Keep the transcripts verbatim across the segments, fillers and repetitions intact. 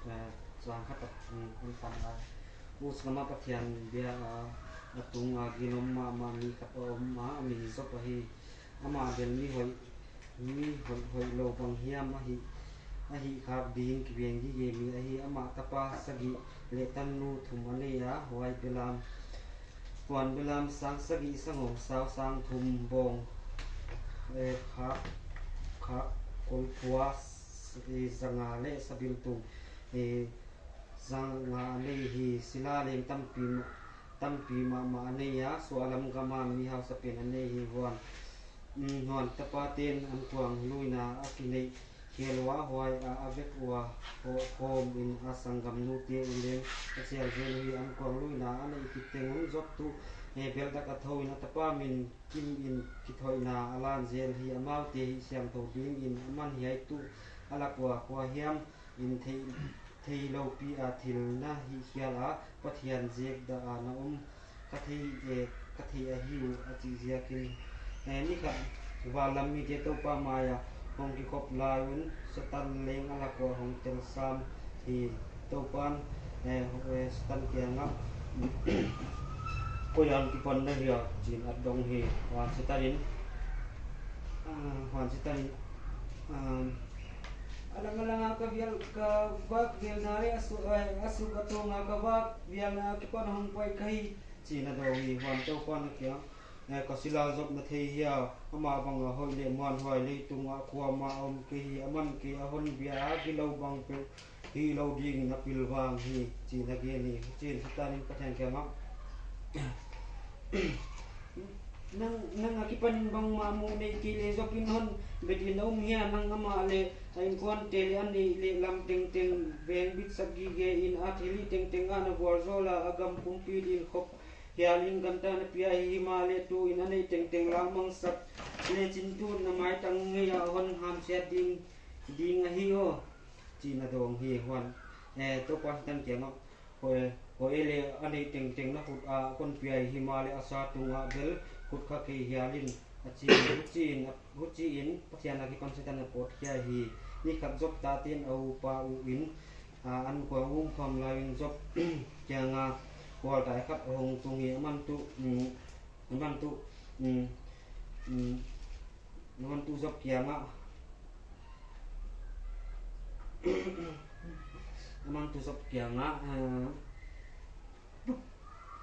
Eh, chang khat a, mm, an pan a. Uz gam a Pathian bia a, a tung a ginom mahmah mi khat a om a, a min Job ahi. Amah bel mi hoih, mi hoih, hoihlou bang hiam ahi, ahi khak ding kiveng gige mi ahi. Amah tapa sagih leh tanu thum a nei a, huai belam, huan belam sang sagih, sanghong sau sang thum, bawng, eh, khak, khak, kolphua, eh, zanga leh sabiltung, eh, zanga a nei hi. Sila leng tampi ma-, tampi mahmah a nei a, suahlam gam a mi hausa pen a nei hi. Huan, mm, huan tapaten ankuang luina a kineih khial ua, huai a, a vek ua ho-, hawm in a sanggamnute uh leng a chial zel uhi. Ankuang luina a neih khit teng un Job tuh, eh, beldak a thou in a tapa min kim in kithoihna a lan zel hi. Amaute hihsiangthou ding in aman hiai tuh a lak ua kua hiam in thei, theilou pi a thil na hih khial a, Pathian zek dah a na om ka thei, eh, ka thei ahi uh, a chih ziakin. Eh, ni khat van lam mite Toupa mai a hong kikhop lai un, Satan leng a lak ua hong tel sam hi. Toupan, eh, eh, Satan kiang a, koi a kipan na hia, chi'n a dong hi. Huan Satan in, ah, huan Satan in, ah, a lang a lang a ka vial, ka vak vialna leh a su-, eh, a suk a tawng a ka vak vialna a kipan hong pai ka hi, chi'n a dong hi. Huan Toupan a kiang, eh, ka sila Job na thei hia, amah bang a hoih leh muanhuai leitung a kuamah om kei hi. Aman kei a hon bia a, gilou bang pe, hilou ding in a pilvang hi, chi'n a gen hi. Chi'n Satan in Pathian kiang a, nang, nang a kipan in bangmah muh neih kei leh Job in hon bet in a um hia? Nang, amah leh a inkuante leh a neih leh lam tengteng, veng bitsak gige in, a thilhih tengteng a na vualzawl a, a gam pumpi din khop hial in ganta na pia hi. Himahleh tu in a neih tengteng lamangsak leh chintun na maitang ngei a hon hamsiat ding, ding ahi aw, chi'n a dong hi. Huan, eh, Toupan Satan kiang a, hoih, hoih leh a neih tengteng na khut a kon pia hi. Himahleh a sa tung a bel khut kha kei hial in, a chi. Huchiin, huchiin Pathian a kipan Satan a pawt khia hi. Ni khat Job taten a upa uh in, ah, ankuang um khawm lai in Job kiang a khualtai khat a hong tung hi. Aman tuh, mm, aman tuh, mm, mm, aman tuh Job kiang a, aman tuh Job kiang a, ah, bu-,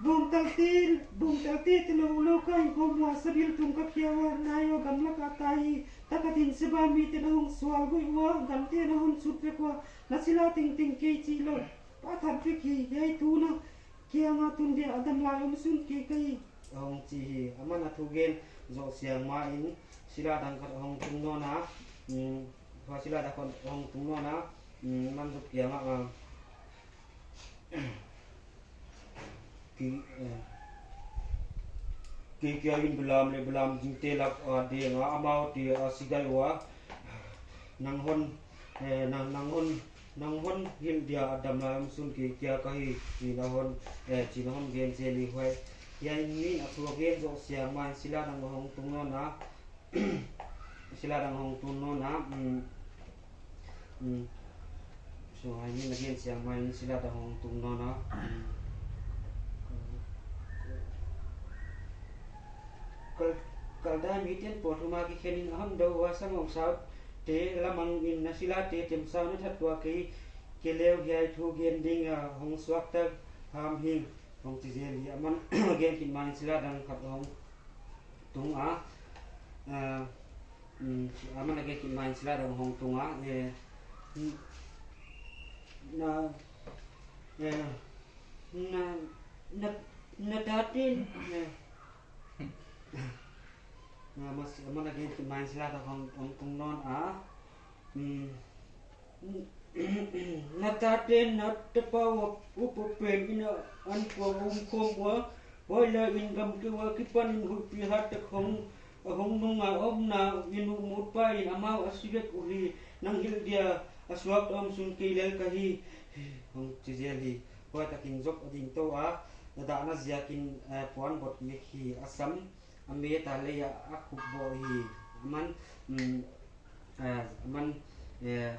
bumtalte, bumtalte te lou lou ka hih khawm ua, sabiltung ka khia ua, nai aw, gamlak a tai hi. Takhatin Seba miten a hong sual guih ua, gamten a hon sut vek ua, na sila tengteng kei chih lou, pa that vek hi. Hiai thu na kiang a tun dia, a dam lai omsun kei ka hi, a hong chi hi. Aman a thugen zoh siang ma in sila dang khat a hong tung nawn a, mm, huai sila dang khat a hong tung nawn a, mm, aman Job kiang a, ah, ki, eh, kei kia in belam leh belamjingte lak a deng a, amaute a si gai ua, nang hon, eh, nang, nang hon, nang hon hilh dia, a dam lai omsun kei kia ka hi, chi'n a hon, eh, chi'n a hon gen zel hi. Huai, hiai in a thugen zoh siang ma in sila dang a hong tung nawn a, sila dang hong tung nawn a, mm, mm. So, hiai in a gen siang ma in sila dang hong tung nawn a, mm. Kal-, Kaldai miten pawlthum a kikhen in a hon dou ua, sanghong saute lamang in na silate temsau na that tuah kei, kei leh hiai thugen ding a hong suakta ham hing, hong chi zel hi. Aman a gen khit ma in sila dang khat a hong tung a, ah, mm, aman a gen khit ma in sila dang hong tung a, eh, mm, na, eh, na, na, na taten, eh, na mas-, aman a gen khit ma in sila dang hong, hong tung nawn a, mm, na taten na tapa upa pen in a ankuang um khawm ua, huai lai in gam keu a kipan in huihpi hat tak hong, a hong nung a omna in uh mut pa in amau a si vek uhi. Nang hilh dia a suakta omsun kei lel ka hi, hong chi zel hi. Huai takin Job a ding tou a, a dahna ziakin, eh, puan bot i khi a sam, a me ta lei a, a khup bo hi. Aman, mm, eh, aman, eh,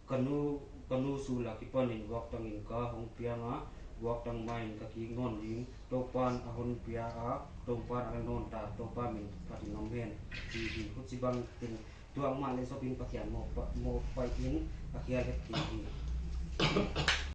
ka nu, Ka nu sul a kipanin vuaktang in ka hong piang a, vuaktang mai in ka kik nawn ding. Toupa'n a hon pia a, Toupa'n a la nawn ta, Toupa min phatin om hen, chi hi. Huchibang teng tuak mahleh zopin Pathian mohpa-, mohpaih in a khial het kei hi.